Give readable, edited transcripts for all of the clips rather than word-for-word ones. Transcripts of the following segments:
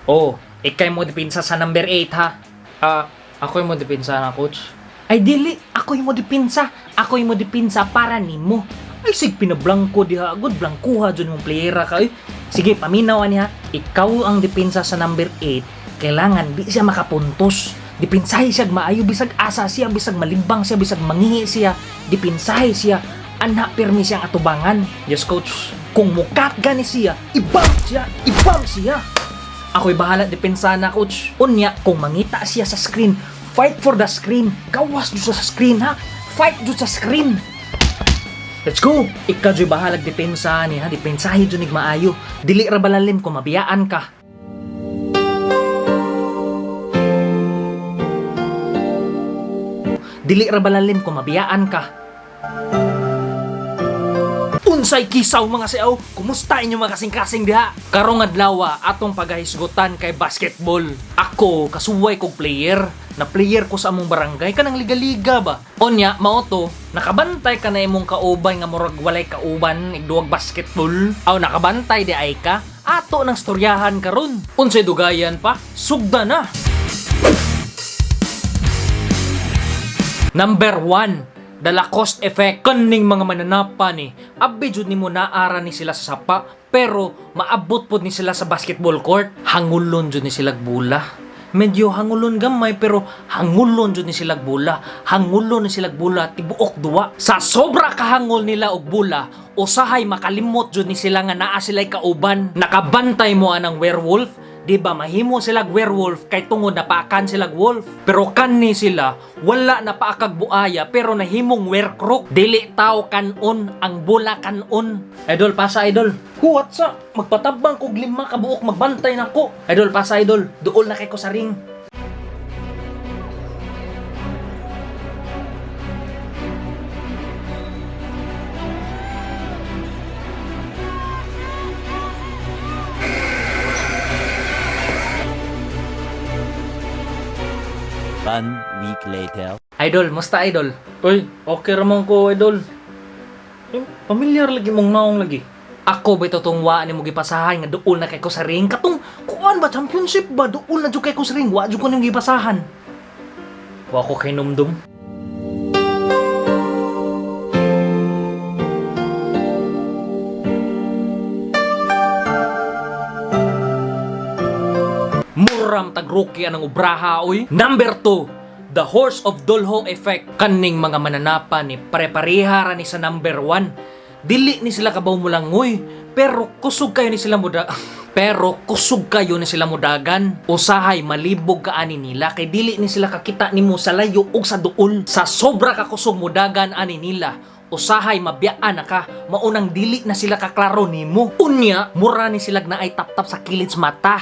Oh, ikay mo depensa sa number 8 ha. Ah, ako'y mo depensa na, coach. Ay dili, ako'y mo depensa. Ako'y mo depensa para nimo. Ay sig pinablangko diha, good blangkuha jud mong playera ka. Ay, sige, paminaw ani ha. Ikaw ang depensa sa number 8. Kailangan di siya makapuntos. Depensahi siya maayo bisag asa siya, bisag malibang siya, bisag mangihi siya. Depensahi siya. Anha pirmi siyang atubangan. Yes, coach. Kung mukat gani siya, ibam siya, ibam siya. Ako'y bahala depensa na, coach. Unya, kung mangita siya sa screen, fight for the screen. Gawas jud sa screen, ha? Fight jud sa screen. Let's go! Ikaw jud bahalag depensa ni ha, depensahi jud nig maayo. Dili ra balalim kung mabiyaan ka. Dili ra balalim kung mabiyaan ka. Unsay kisaw mga siaw, kumusta inyo mga kasing-kasing diha? Karong adlaw atong pagahisgutan kay basketball. Ako kasuway kog player, na player ko sa among barangay kanang liga-liga ba. Onya mao to, nakabantay ka na imong kauban nga murag walay kauban igduwag basketball. Aw nakabantay di ay ka, ato nang storyahan karon. Unsay dugayan pa, sugda na. Number 1, the Lacoste effect. Kaning mga mananapa ni, abi jud nimo naara ni sila sa sapa, pero maabot pod ni sila sa basketball court. Hangulon jud ni sila bula. Medyo hangulon gamay pero hangulon jud ni sila bula. Hangulon ni sila bula tibuok duwa. Sa sobra kahangol nila og bula, usahay makalimot jud ni sila nga naa sila'y kauban. Nakabantay mo anang werewolf. Di ba mahimo sila werewolf kay tungod napaakan sila wolf. Pero kanni sila wala na paakag buaya pero nahimong werecrook. Dili tao kanon ang bula kanon. Idol pasa idol. Huwat sa magpatabang kog lima ka buok magbantay nako. Idol pasa idol. Duol na kay ko sa ring. One week later. Idol, musta idol? Uy, okay ramon ko idol. Eh, pamilyar lagi mong naong lagi. Ako ba ito tong wa ni mo gipasahan nga duol na kay ko sa ring katong kuan ba championship ba duol na jud kay ko sa ring wa jud ko nimo gipasahan. Wa ko kay numdum. Muram tag rookie anang obraha oy. Number 2, the horse of Dolho effect. Kaning mga mananapa ni pare-pareha ra ni sa number 1. Dili ni sila kabaw mulangoy, pero kusog kayo ni sila muda. Pero kusog kayo ni sila mudagan. Usahay malibog ka ani nila kay dili ni sila kakita nimo sa layo ug sa duol. Sa sobra ka kusog mudagan ani nila, usahay mabiyaan na ka, maunang dili na sila kaklaro nimo. Unya, mura ni sila naay taptap sa kilid sa mata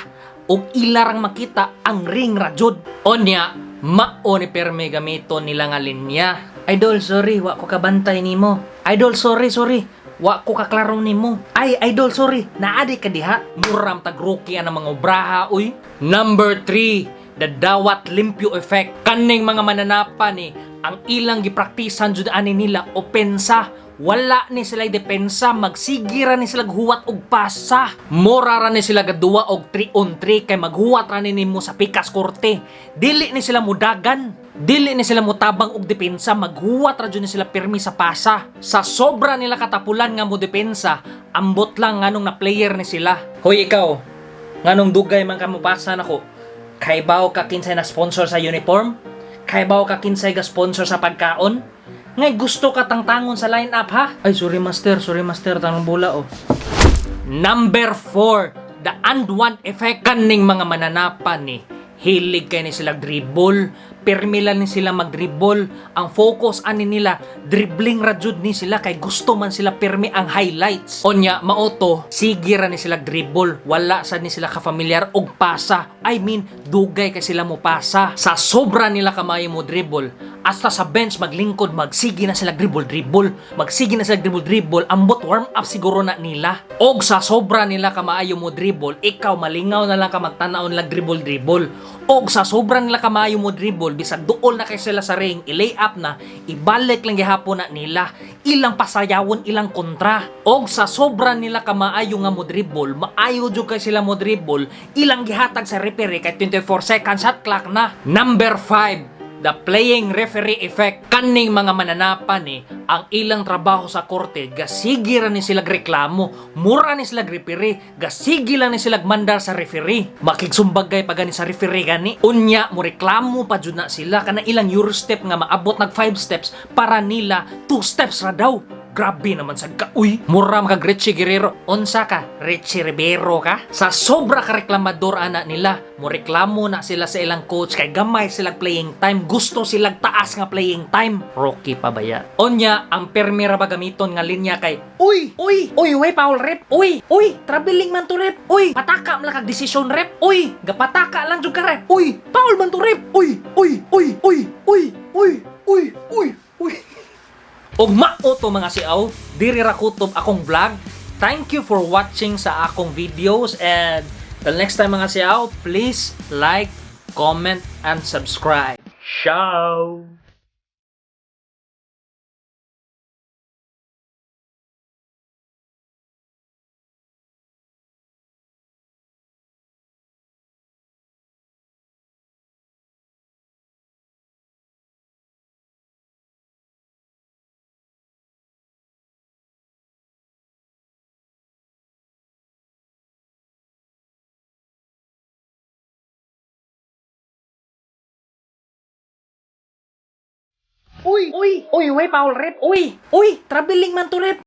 ug ilarang makita ang ring ra jud. Onya, mao ni perme gamiton nila nga linya. Idol, sorry, wa ko kabantay nimo. Idol, sorry, sorry. Wa ko kaklaro nimo. Ay, idol, sorry. Naadi ka diha. Muram tag rookie ang mga obraha, uy. Number 3, the dawat limpyo effect. Kaning mga mananapa ni ang ilang gipraktisan jud ani nila opensa. Wala ni sila depensa, magsigira ni sila huwat og pasa. Mora ra ni sila gaduwa og 3 on 3 kay maghuwat ra ni nimo sa pikas korte. Dili ni sila mudagan. Dili ni sila mutabang og depensa, maghuwat ra jud ni sila pirmi sa pasa. Sa sobra nila katapulan nga mo depensa, ambot lang nganong na player ni sila. Hoy ikaw, nganong dugay man ka mo pasa nako. Kaybaw ka kinsay na sponsor sa uniform? Kaybaw ka kinsay ga sponsor sa pagkaon? Ngay gusto ka tangtangon sa line up ha? Ay sorry master, tanong bola oh. Number 4, the and one effect. Kaning mga mananapa ni hilig kay ni sila dribble, pirmi lang ni sila mag-dribble. Ang focus ani nila, dribbling ra jud ni sila kay gusto man sila pirmi ang highlights. Onya mao to, sige ra ni sila dribble, wala sad ni sila ka-familiar og pasa. I mean, dugay kay sila mo pasa. Sa sobra nila kamayo mo dribble, Hasta sa bench maglingkod, magsige na sila dribble dribble. Magsige na sila dribble dribble, ambot warm up siguro na nila. Og sa sobra nila kamaayo mo dribble, ikaw malingaw na lang ka magtanaw nila dribble dribble. Og sa sobra nila kamaayo mo dribble, bisag duol na kay sila sa ring, i-lay up na, ibalik lang gihapon na nila. Ilang pasayawon, ilang kontra. Og sa sobra nila kamaayo nga mo dribble, maayo jud kay sila mo dribble, ilang gihatag sa referee kay 24 seconds shot clock na. Number 5, the playing referee effect. Kaning mga mananapa ni, ang ilang trabaho sa korte, gasigi ra ni sila reklamo, mura ni sila referee, gasigi lang ni sila mandar sa referee. Makigsumbagay pa gani sa referee gani. Unya, mo reklamo pa jud na sila kana ilang euro step nga maabot nag 5 steps para nila 2 steps ra daw. Grabe naman sa ka. Uy, mura makag Richie Guerrero. Unsa ka? Richie Rivero ka? Sa sobra ka reklamador ana nila, mo reklamo na sila sa ilang coach kay gamay sila playing time. Gusto sila taas nga playing time. Rocky pa baya. Onya, ang permi ra ba gamiton nga linya kay "Uy, uy, uy, way foul, ref. Uy, uy, traveling man to, ref. Uy, pataka man lang kag desisyon, ref. Uy, gapataka lang jud ka, ref. Uy, foul man to, ref. Uy, uy, uy, uy, uy, uy, uy, uy, uy." Ug mao to, mga siaw, diri ra kutob akong vlog. Thank you for watching sa akong videos and till next time, mga siaw, please like, comment, and subscribe. Ciao! Uy, uy, uy, way foul, ref. Uy, uy, traveling man to, ref.